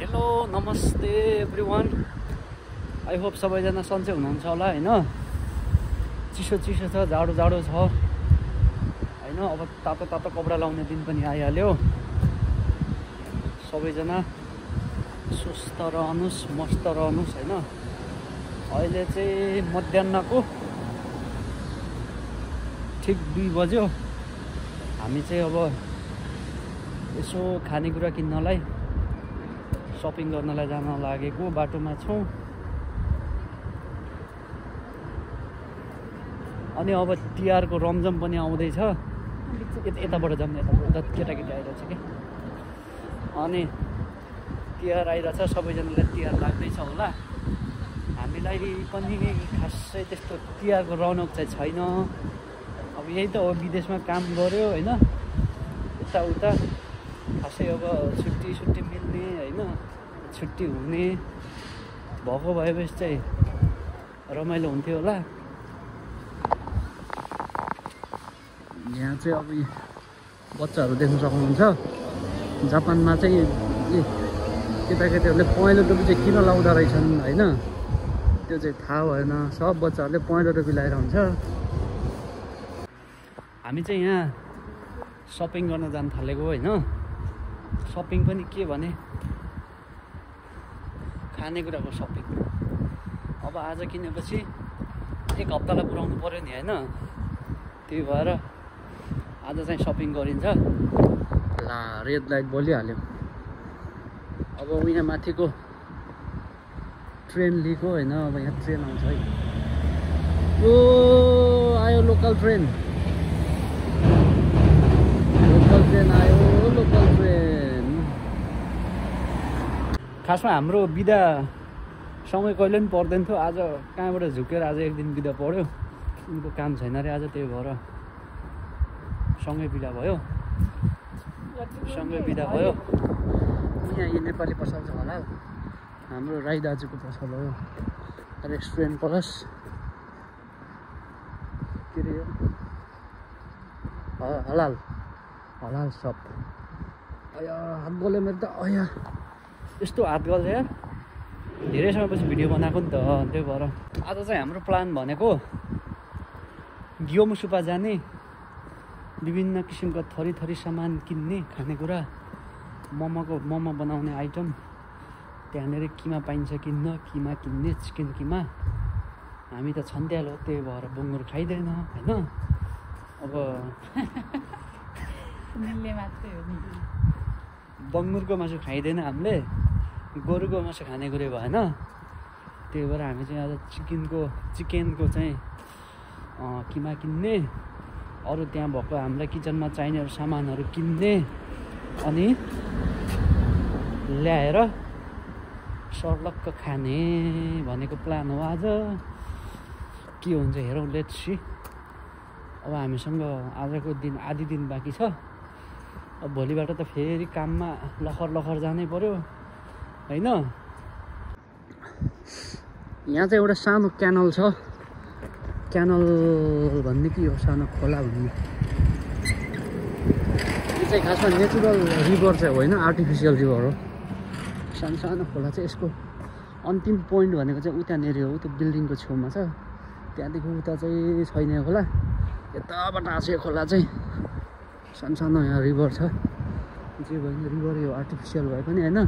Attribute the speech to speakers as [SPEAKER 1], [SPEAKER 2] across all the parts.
[SPEAKER 1] Hello नमस्ते everyone. I hope सबैजना सन्चै हुनुहुन्छ होला हैन। चिसो चिसो छ, जाडो जाडो छ हैन। अब तातो तातो कपडा लाउने दिन पनि आइहाल्यो। सबैजना सुस्त रहनुस्, मस्त रहनुस् हैन। अहिले चाहिँ मध्याहको ठिक 2 बज्यो। हामी चाहिँ अब यसो खानेकुरा किन्नलाई, सपिङ गर्नलाई जान लागेको बाटोमा छौँ। अनि अब तिहारको रमझम पनि आउँदैछ। यताबाट जाऊँ, यताबाट केटाकेटी आइरहेछ कि। अनि तिहार आइरहेछ, सबैजनालाई तिहार लाग्दैछ होला। हामीलाई पनि खासै त्यस्तो तिहारको रौनक चाहिँ छैन। अब यही त हो, विदेशमा काम गऱ्यो हैन, यताउता खासै अब छुट्टी मिल्ने हैन, छुट्टी हुने भएको भएपछि चाहिँ रमाइलो हुन्थ्यो होला। यहाँ चाहिँ अब बच्चाहरू देख्न सक्नुहुन्छ। जापानमा चाहिँ केटाकेटीहरूले पहेँलो टोपी चाहिँ किन लाउँदो रहेछन् हैन, त्यो चाहिँ थाहा भएन। सब बच्चाहरूले पहेँलो टोपी लगाएर हुन्छ। हामी चाहिँ यहाँ सपिङ गर्न जान थालेको होइन। सपिङ पनि के भने खानेकुराको सपिङ। अब आज किनेपछि 1 हप्तालाई पुऱ्याउनु पऱ्यो नि होइन। त्यही भएर आज चाहिँ सपिङ गरिन्छ। ला रेड लाइट बोलिहाल्यो। अब यहाँ माथिको ट्रेन लिएको होइन। अब यहाँ ट्रेन आउँछ है। ओ आयो लोकल ट्रेन, आयो लोकल ट्रेन। खासमा हाम्रो बिदा सँगै कहिले पनि पर्दैन थियो। आज कहाँबाट झुकेर आज एक दिन बिदा पऱ्यो। उनको काम छैन अरे आज, त्यही भएर सँगै बिदा भयो। यहाँ यो नेपाली पसल छ होला, हाम्रो राई दाजुको पसल हो। रेस्टुरेन्ट प्लस के अरे यो हलाल सप। अया हात गल्यो मेरो त। अया यस्तो हात गल्छ यार। धेरै समयपछि भिडियो बनाएको नि त, त्यही भएर। आज चाहिँ हाम्रो प्लान भनेको ग्योमुसुपा जाने, विभिन्न किसिमका थरी सामान किन्ने, खानेकुरा, मोमो बनाउने आइटम। त्यहाँनिर किमा पाइन्छ किन्न, किमा किन्ने, चिकन किमा। हामी त छन्त्याल हो, त्यही भएर बुङ्गुर खाइँदैन होइन। अब बङ्गुरको मासु खाइँदैन हामीले, गोरुको मासु खाने कुरै भएन। त्यही भएर हामी चाहिँ आज चिकनको चाहिँ किमा किन्ने, अरू त्यहाँ भएको हामीलाई किचनमा चाहिने सामानहरू किन्ने, अनि ल्याएर सर्लक्क खाने भनेको प्लान हो आज। के हुन्छ हेरौँ, लेट्स सी। अब हामीसँग आजको दिन आधी दिन बाँकी छ। अब भोलिबाट त फेरि काममा लखर जानै पर्यो होइन। यहाँ चाहिँ एउटा सानो क्यानल छ। क्यानल भन्ने कि हो, सानो खोला भन्ने। यो चाहिँ खासमा नेचुरल रिभर चाहिँ होइन, आर्टिफिसियल रिभर हो। सानो खोला चाहिँ यसको अन्तिम पोइन्ट भनेको चाहिँ उतानेर हो, त्यो बिल्डिङको छेउमा छ। त्यहाँदेखि उता चाहिँ छैन खोला, यताबाट आएको खोला चाहिँ। सानो यहाँ रिभर छ। जे भयो नि रिभर यो आर्टिफिसियल भए पनि होइन।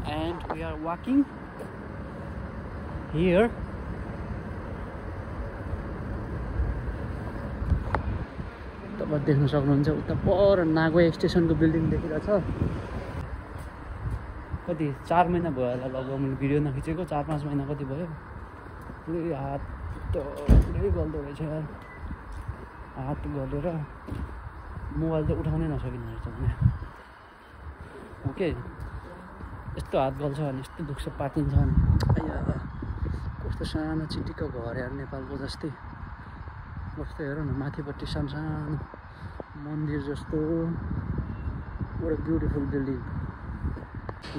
[SPEAKER 1] And we are walking here. तपाईँ देख्न सक्नुहुन्छ उता पर नागोया स्टेसनको बिल्डिङ देखिरहेछ। कति 4 महिना भयो होला लगभग मैले भिडियो नखिचेको। 4-5 महिना कति भयो। पुरै हात पुरै गल्दो रहेछ यार। हात गलेर मोबाइल चाहिँ उठाउनै नसकिने रहेछ भने। ओके, यस्तो हात गल्छ भने यस्तो दुख्छ, पाकिन्छ भने। कस्तो सानो चिटिक्क घर यार, नेपालको जस्तै। कस्तो हेर न, माथिपट्टि सानो मन्दिर जस्तो। एउटा ब्युटिफुल बिल्डिङ।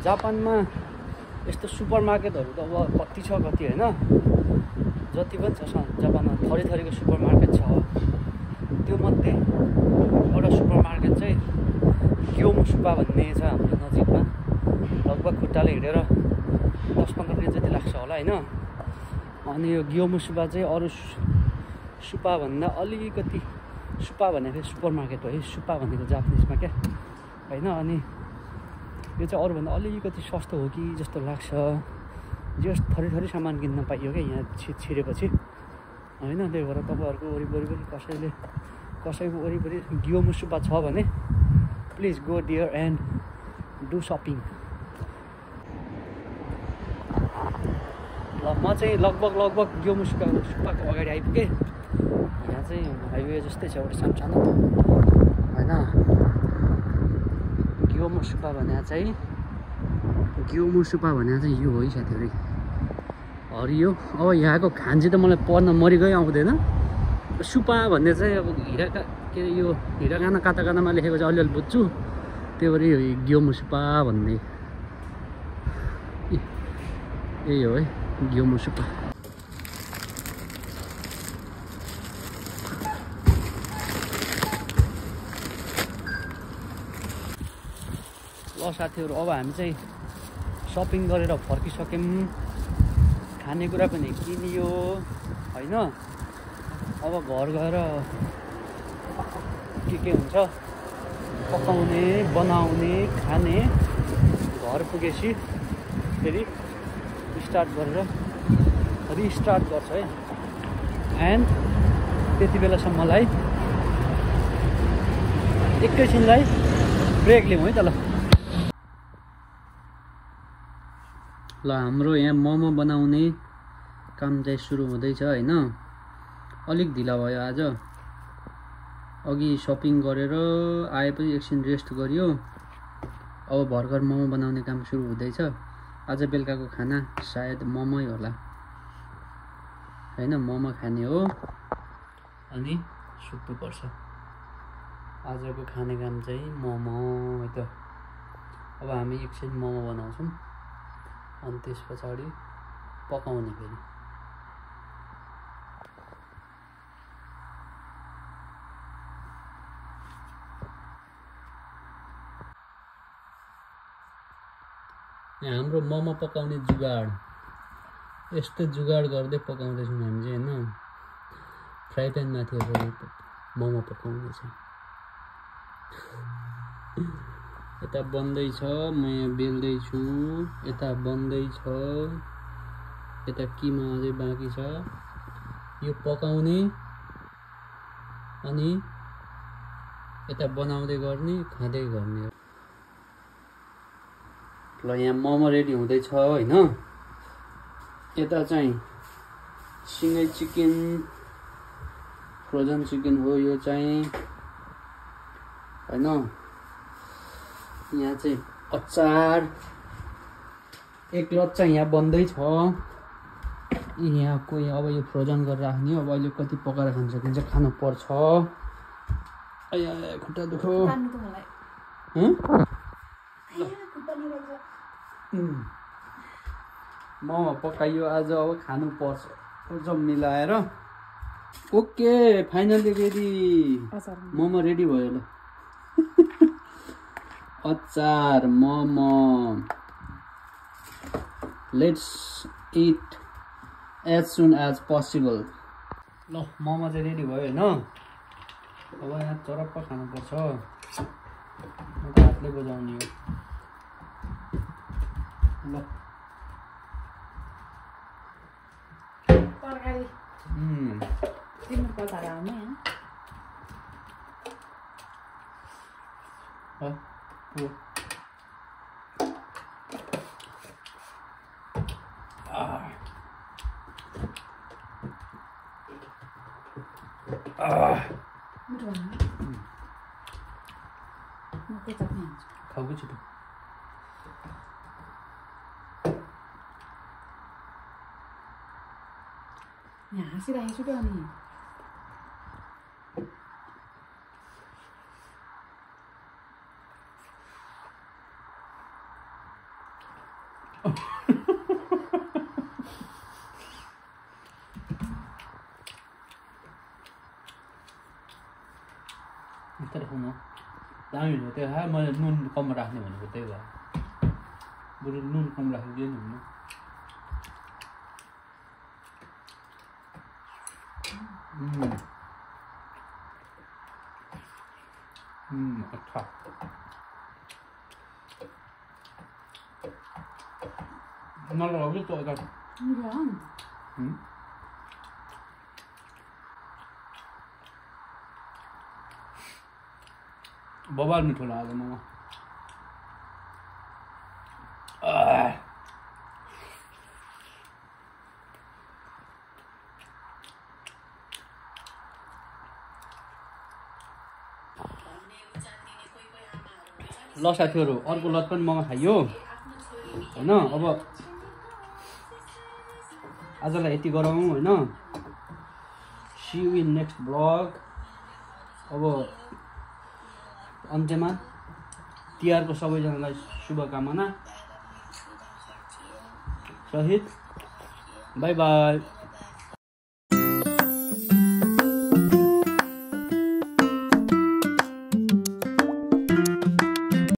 [SPEAKER 1] जापानमा यस्तो सुपर मार्केटहरू त अब कति छ कति होइन। जति पनि छ जापानमा थरीको सुपर मार्केट छ। त्यो मध्ये एउटा सुपर मार्केट चाहिँ ग्योमुसुपा भन्ने छ हाम्रो नजिकमा। लगभग खुट्टाले हिँडेर 10-15 मिनट जति लाग्छ होला होइन। अनि यो गियोमो सुपा चाहिँ अरू सुपाभन्दा अलिकति, सुपा भनेको सुपर मार्केट हो है, सुपा भनेको जापानिजमा क्या होइन। अनि यो चाहिँ अरूभन्दा अलिकति सस्तो हो कि जस्तो लाग्छ। जस थरी सामान किन्न पाइयो क्या यहाँ छिरेपछि होइन। त्यही भएर तपाईँहरूको वरिपरि पनि कसैको वरिपरि गियोमो सुपा छ भने please go dear and do shopping. ल म चाहिँ लगभग गियोमो सुपाको अगाडि आइपुगेँ। यहाँ चाहिँ हाइवे जस्तै छ एउटा सानो होइन। गियोमो सुपा भने चाहिँ यो हो है साथीहरू, हरियो। अब यहाँको खान्जी त मलाई पढ्न मरिगयो आउँदैन। सुपा भन्ने चाहिँ अब के अरे यो हिराकाना काताकानामा लेखेको चाहिँ अलिअलि बुझ्छु, त्यही भएर यो गियोमो सुपा भन्ने यही हो है गियोमो सुपा। ल साथीहरू अब हामी चाहिँ सपिङ गरेर फर्किसक्यौँ, खानेकुरा पनि किनियो होइन। अब घर गएर के हुन्छ पकाउने बनाउने खाने, घर पुगेपछि फेरि स्टार्ट गरेर रिस्टार्ट गर्छ है। एन्ड त्यति बेलासम्मलाई एकैछिनलाई ब्रेक लिउँ है त। ल हाम्रो यहाँ मोमो बनाउने काम चाहिँ सुरु हुँदैछ होइन। अलिक ढिला भयो आज, अघि सपिङ गरेर आएपछि एकछिन रेस्ट गरियो। अब भर्खर मोमो बनाउने काम सुरु हुँदैछ। आज बेलुकाको खाना सायद मोमै होला होइन, मोमो खाने हो अनि सुत्नुपर्छ। आजको खाने काम चाहिँ मोमो है त। अब हामी एकछिन मोमो बनाउँछौँ अनि त्यस पछाडि पकाउने फेरि। हाम्रो मोमो पकाउने जुगाड यस्तो जुगाड गर्दै पकाउँदैछौँ हामी चाहिँ होइन। फ्राई प्यान माथि मोमो पकाउने चाहिँ यता बन्दैछ, म यहाँ बेल्दैछु, यता बन्दैछ, यता किमा अझै बाँकी छ। यो पकाउने अनि यता बनाउँदै गर्ने, खाँदै गर्ने। ल यहाँ मोमो रेडी हुँदैछ होइन। यता चाहिँ सिँगै चिकन, फ्रोजन चिकन हो यो चाहिँ होइन। यहाँ चाहिँ अचार एक लच्चा यहाँ बन्दैछ। यहाँ कोही अब यो फ्रोजन गरेर राख्ने हो। अब अहिले कति पकाएर खान सकिन्छ खानु पर्छ। खुट्टा दुखो मोमो पकाइयो आज, अब खानु पर्छ सब मिलाएर। Okay finally ready, momo ready भयो। ल अचार momo, let's eat as soon as possible. ल मोमो चाहिँ रेडी भयो होइन। अब यहाँ चरप्प खानुपर्छ, म त हातले बजाउने हो। ल
[SPEAKER 2] तरकारी तिम्रो पकाएर आउने
[SPEAKER 1] खाऊ छिटो।
[SPEAKER 2] यहाँ हाँसिरहेको छु त अनि
[SPEAKER 1] दामी हो त्यो। मैले नुन कम राख्ने भनेको त्यही भएर। बरु नुन कम राखिदियो नि अच्छा नलगाऊ त यता बबाल मिठो लाग्यो मलाई ल साथीहरू अर्को लत पनि ममा खाइयो होइन अब आजलाई यति गरौँ होइन see you in next blog अब अन्त्यमा तिहारको सबैजनालाई शुभकामना सहित बाई बाई